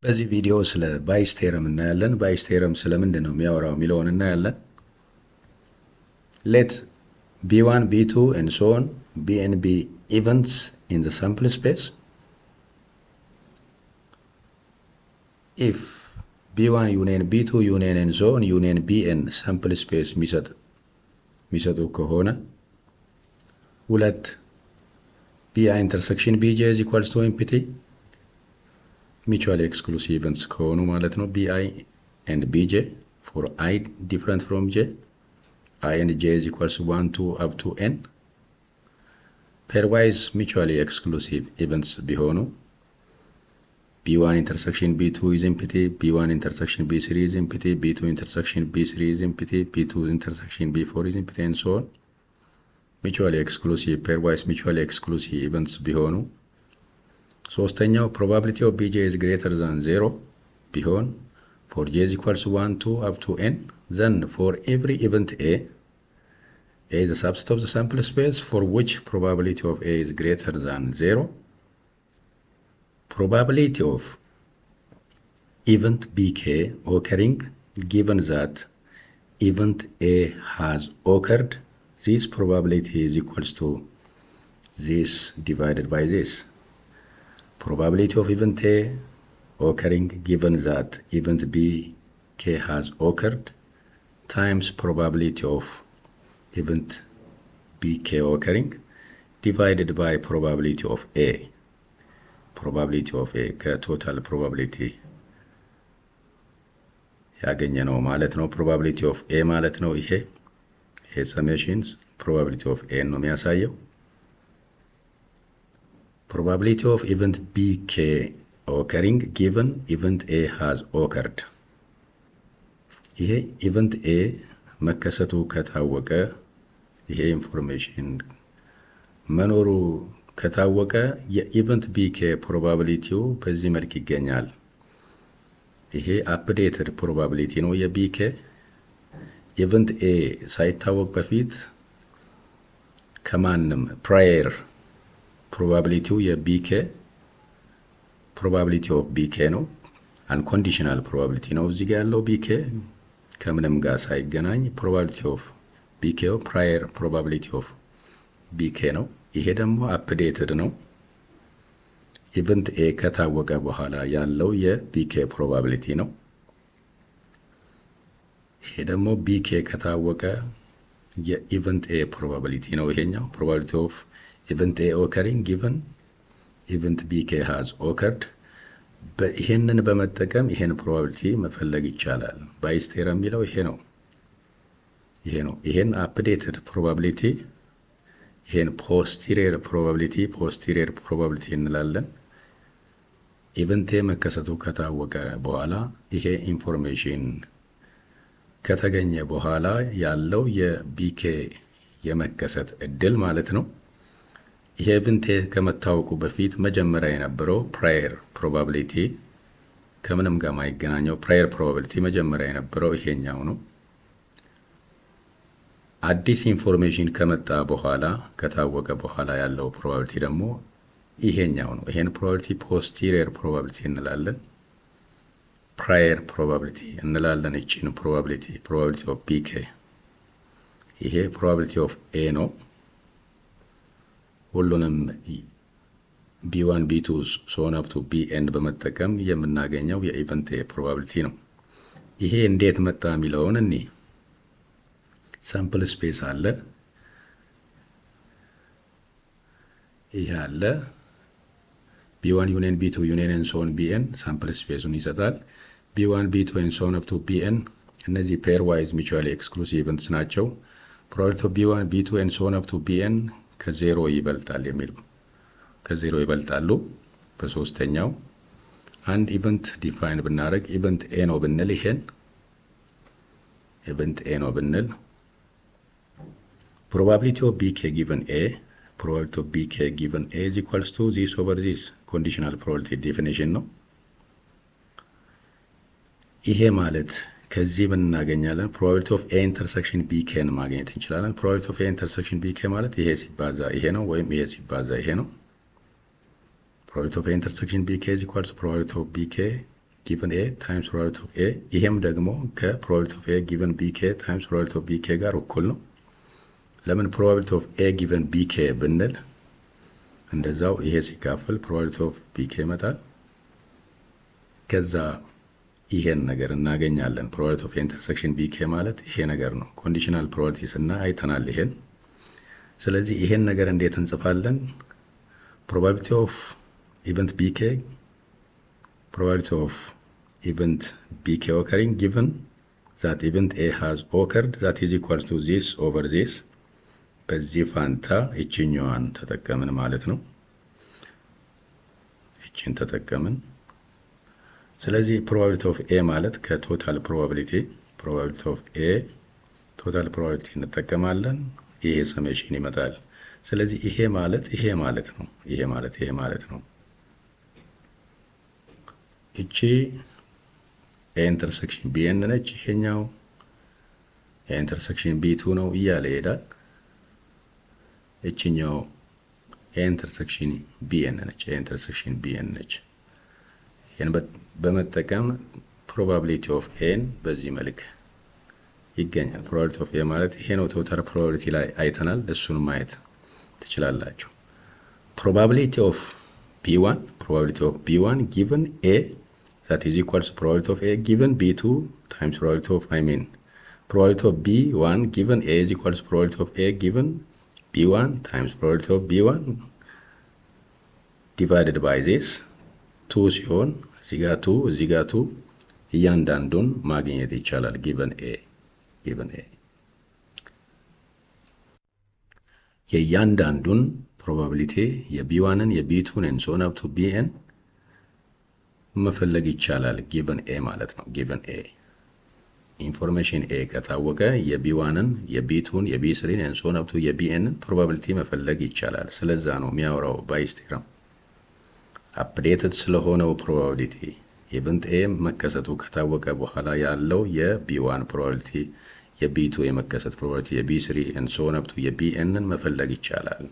በዚህ ቪዲዮ ስለ Bayes theorem እናያለን። Bayes theorem ስለምንድን ነው የሚያወራው የሚለውን እናያለን። Let B1, B2 and so on Bn be events in the sample space. If B1 union B2 union and so on union Bn sample space የሚሰጡ ከሆነ፣ ሁለት Bi intersection Bj is equals to empty, mutually exclusive events ከሆኑ ማለት ነው። Bi and Bj for I different from j, I and j is equals 1, 2 up to n, pairwise mutually exclusive events ቢሆኑ፣ B1 intersection B2 is empty, B1 intersection B3 is empty, B2 intersection B3 is empty, B2 intersection B4 is empty and so on, mutually exclusive, pairwise mutually exclusive events ቢሆኑ፣ ሶስተኛው probability of Bj is greater than zero ቢሆን for j is equals 1, 2 up to n, then for every event A, A is a subset of the sample space for which probability of A is greater than zero, probability of event Bk occurring given that event A has occurred, this probability is equals to this divided by this. Probability of event A occurring given that event B K has occurred times probability of event BK occurring divided by probability of A. Probability of A ከ total probability ያገኘነው ማለት ነው። Probability of A ማለት ነው። ይሄ summations probability of A ነው የሚያሳየው። Probability of event Bk occurring given event A has occurred። ይሄ event A መከሰቱ ከታወቀ፣ ይሄ information መኖሩ ከታወቀ የ event Bk probability ው በዚህ መልክ ይገኛል። ይሄ updated probability ነው የ Bk። Event A ሳይታወቅ በፊት ከማንም prior probability ው የ Bk probability of Bk ነው። Unconditional probability ነው እዚህ ጋር ያለው። Bk ከምንም ጋር ሳይገናኝ probability of Bk prior probability of Bk ነው። ይሄ ደግሞ updated ነው። Event A ከታወቀ በኋላ ያለው የ Bk probability ነው። ይሄ ደግሞ Bk ከታወቀ የ event A probability ነው። ይሄኛው probability of event A occurring given event Bk has occurred። ይሄንን በመጠቀም ይሄን probability መፈለግ ይቻላል። Bayes theorem የሚለው ይሄ ነው። ይሄ ነው። ይሄን updated probability፣ ይሄን posterior probability, posterior probability እንላለን። Event A መከሰቱ ከታወቀ በኋላ፣ ይሄ information ከተገኘ በኋላ ያለው የ Bk የመከሰት እድል ማለት ነው። ይሄ event A ከመታወቁ በፊት መጀመሪያ የነበረው prior probability፣ ከምንም ጋር ማይገናኘው prior probability መጀመሪያ የነበረው ይሄኛው ነው። አዲስ information ከመጣ በኋላ፣ ከታወቀ በኋላ ያለው probability ደግሞ ይሄኛው ነው። ይሄን probability posterior probability እንላለን። Prior probability እንላለን። ይቺን probability, probability of Bk፣ ይሄ probability of A ነው። ሁሉንም B1, B2 so on up to Bn በመጠቀም የምናገኘው የ event A probability ነው። ይሄ እንዴት መጣ የሚለውን እኒ sample space አለ። ይሄ አለ። B1 union B2 union and so on Bn sample space ኡን ይሰጣል። B1, B2 and so on up to Bn እነዚህ pairwise mutually exclusive events ናቸው። Probability of B1, B2 and so on up to Bn ከዜሮ ይበልጣል የሚል፣ ከዜሮ ይበልጣሉ። በሶስተኛው አንድ event define ብናደርግ፣ event A ነው ብንል፣ ይሄን event A ነው ብንል፣ probability of Bk given A, probability of Bk given A is equals to this over this, conditional probability definition ነው። ይሄ ማለት ከዚህ ምን እናገኛለን? Probability of A intersection Bk ን ማግኘት እንችላለን። Probability of A intersection Bk ማለት ይሄ ሲባዛ ይሄ ነው፣ ወይም ይሄ ሲባዛ ይሄ ነው። Probability of A intersection Bk is equals to probability of Bk given A times probability of A፣ ይሄም ደግሞ ከ probability of A given BK times probability of BK ጋር እኩል ነው። ለምን probability of A given BK ብንል እንደዛው ይሄ ሲካፈል probability of BK ይመጣል። ከዛ ይሄን ነገር እናገኛለን። Probability of intersection BK ማለት ይሄ ነገር ነው። Conditional probability ስናይ አይተናል ይሄን። ስለዚህ ይሄን ነገር እንዴት እንጽፋለን? Probability of event BK, probability of event BK occurring given that event A has occurred, that is equal to this over this። በዚህ ፋንታ ይችኛዋን ተጠቀምን ማለት ነው። ይችን ተጠቀምን። ስለዚህ probability of A ማለት ከ total probability, probability of A total probability እንጠቀማለን። ይሄ summation ይመጣል። ስለዚህ ይሄ ማለት ይሄ ማለት ነው። ይሄ ማለት ይሄ ማለት ነው። እቺ A intersection B n ነች። ይሄኛው A intersection B two ነው እያለ ይሄዳል። እችኛው A intersection B n ነች። A intersection B n ነች። ይህን በመጠቀም probability of A ን በዚህ መልክ ይገኛል። Probability of A ማለት ይሄ ነው። Total probability ላይ አይተናል። እሱን ማየት ትችላላችሁ። Probability of B1, probability of B1 given A, that is equals probability of A given B2 times probability of, I mean, probability of B1 given A is equals probability of A given B1 times probability of B1 divided by this two ሲሆን እዚህ ጋር two፣ እዚህ ጋር two፣ እያንዳንዱን ማግኘት ይቻላል። Given A, given A የእያንዳንዱን probability የቢ1ን የቢ2ን and so on up to Bn መፈለግ ይቻላል። Given A ማለት ነው። Given A information A ከታወቀ የቢ1ን የቢ2ን የቢ3ን and so on up to የ Bn ን probability መፈለግ ይቻላል። ስለዛ ነው የሚያወራው Bayes theorem። Updated ስለሆነው probability፣ event A መከሰቱ ከታወቀ በኋላ ያለው የ B1 probability፣ የ B2 የመከሰት probability፣ የ B3 and so on up to የ Bn ን መፈለግ ይቻላል።